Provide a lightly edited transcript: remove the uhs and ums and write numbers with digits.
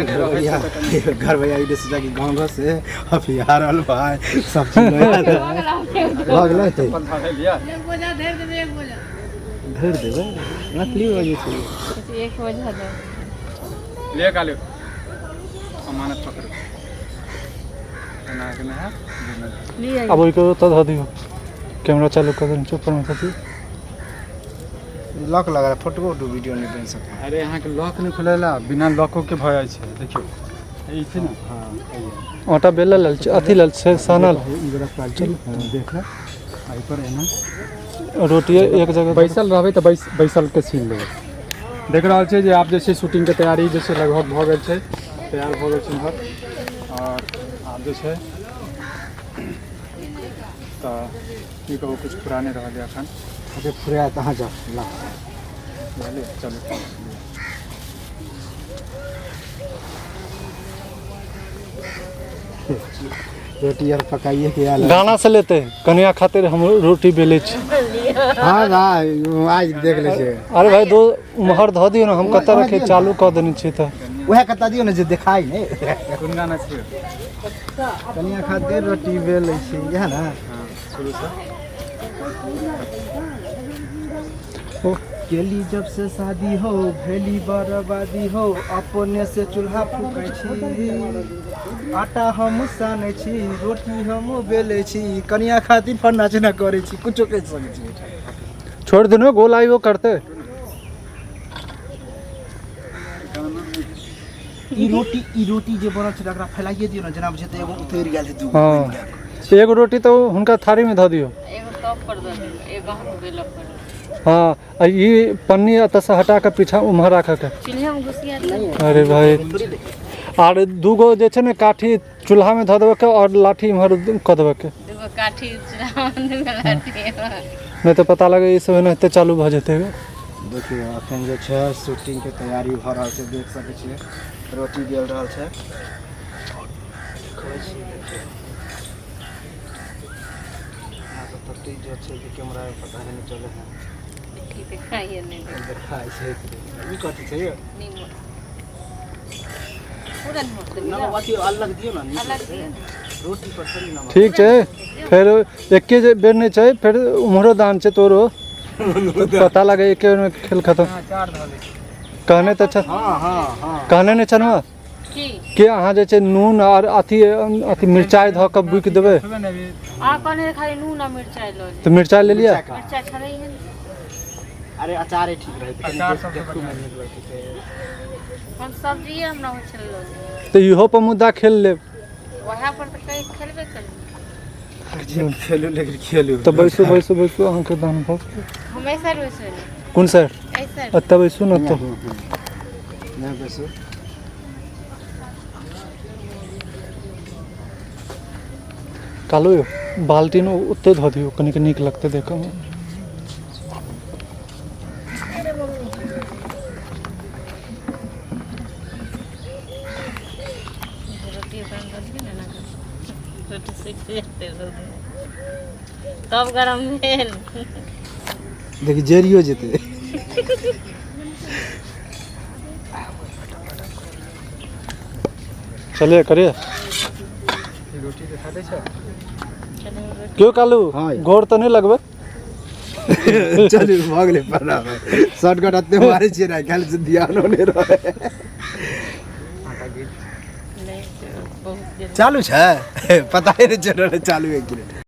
घर भैया ई सोचा कि गाँव घर से अभी आ रहल भाई सब चीज भऽ गेलै तऽ धरि देबै मैथिली बजै छै। एक बोझा दो। ले कालू, अमानत पकड़ो, एना के नहि हैत। लिए। आब ओहिके ओतऽ धऽ दियौ, कैमरा चालू कऽ देने छै, ऊपरमे धऽ दियौ। लॉक लगा, फोटो उटो वीडियो नहि बनि सकै। अरे, अहाँके लॉक नहि खुलेला, बिना लॉको के भऽ जाइ छै। देखियौ, ई छै ने। हँ। आटा बेलल लेल छै, अथी लेल छै, सानल। ई बड़ा क्वालिटी देख ले, एहि पर एना रोटी एक जगह बैसल रहबै तऽ बैसल के सीन लेबै। देख रहल छियै जे आब जे छै शूटिंगके तैयारी जे छै लगभग भऽ गेल छै, तैयार भऽ गेल छै इम्हर। आओर आब जे छै तऽ की कहू, किछु फुरा नहि रहल यऽ एखन। अच्छा, फुरायत, अहाँ जाउ ला। बुझलियै? चलू। रोटी आर पकाइए के आयल। गाना से लेते, कनिया खातिर हम रोटी बेलै छी। हँ भाई, आज देख लै छियै। अरे भाई, दो उम्हर धऽ दियौ ने, हम कतऽ रखे चालू कऽ देने छियै तऽ। उएह कतऽ दियौ ने जे देखाइ नहि। कोन गाना छियै? कनिया खातिर रोटी बेलै छी, इएह ने? हँ, शुरूसँ। केली जब से शादी हो, भेली बर्बादी हो, अपने से चूल्हा फूकै छी, आटा हम सानै छी, रोटी हम बेलै छी, कनिया खातिर फन्ना चिन्ना करै छी, कुछो कहि सकै छी। छोड़ दिनो, गोल आइयो करते। ई रोटी जे बनल छै, एकरा फैलाइए दियौ ने, जेना बुझेतै एगो उतरि गेल छै, दूगो। हँ, एगो रोटी तऽ हुनका थारीमे धऽ दियौ। एगो टॉप पर दऽ दियौ, एगो हाथ बेलऽ पर। हँ, आ ई पन्नी एतऽसँ हटा कऽ पीछा उम्हर राखऽके। चूल्हे में घुसिया दे। अरे भाई, आर दूगो जे छै ने काठी चूल्हामे धऽ देबऽके आओर लाठी इम्हर कऽ देबऽके। दूगो काठी चूल्हा में, दूगो लाठी। नहि तऽ पता लगे ई सब एनाहिते चालू भऽ जेतै। देखियौ, एखन जे छै शूटिंगके तैयारी भऽ रहल छै। देख सकै छियै, रोटी बेल रहल छै। देखै छियै, देखियौ। यहाँ सब तते जे छै कि कैमरा मे पता नहि चलै है। की देखाइए नहि दे। देखाइ छै। ई कथी छै यौ? नीमक पूरा नमक दे। नमक अथी अलग दियौ ने, नीक अलग लगतै। दियौ ने। रोटी पर थोड़ी नमक। ठीक छै, फेर एके जे बेर नहि छै, फेर उम्हरो दान छै तोरो, पता लगे एके बेरमे खेल खतम। कहने तऽ छ। हँ हँ हँ कहने नहि छलहुँ की? कि अहाँ जे छै नून आर अथी अथी मिरचाइ धऽ कऽ बुकि देबै। अहाँ कहने रहे खाली नून आ मिरचाइ लऽ ले। तऽ मिरचाइ लेलियै? मिरचाइ छलै हे ने। अरे, अचारे ठीक रहै। अचार सबसँ देखू बढ़िआँ। मे नीक लगतै। हम सब्जिए हमरा होइ छलै लऽ ले। तऽ इहो पर मुद्दा खेल लेब। वएह पर तऽ कहि खेलबे करबै। खेलू, लेकिन खेलू। तऽ बैसू, बैसू, बैसू, अहाँके दान भऽ गेल। हम ऐसा बैसू? कोन सर? ऐसा। एतऽ बैसू ने तऽ। नहि, बैसू। कालू यौ, बाल्टीन ओते धऽ दियौ, कनिक नीक लगतै देखऽमे। रोटी ओकरा दऽ दियौ ने, एना कऽ रोटी सुखि जेतै रौदमे, तब गरम भेल। देखी, जरियो जेतै। चलिए, करिए। रोटी देखा दै छै। चलू रोटी। क्यों कालू? हाँ। गोर तऽ नहि लगबै। चलू, भऽ गेलै। प्रणाम। शॉर्टकट एते मारै छियै ने आइ काल्हि से ध्यानो नहि रहै। नहि, बहुत जल्दी। चालू छै, पता ही नहि चल रहल है चालू है कि नहि।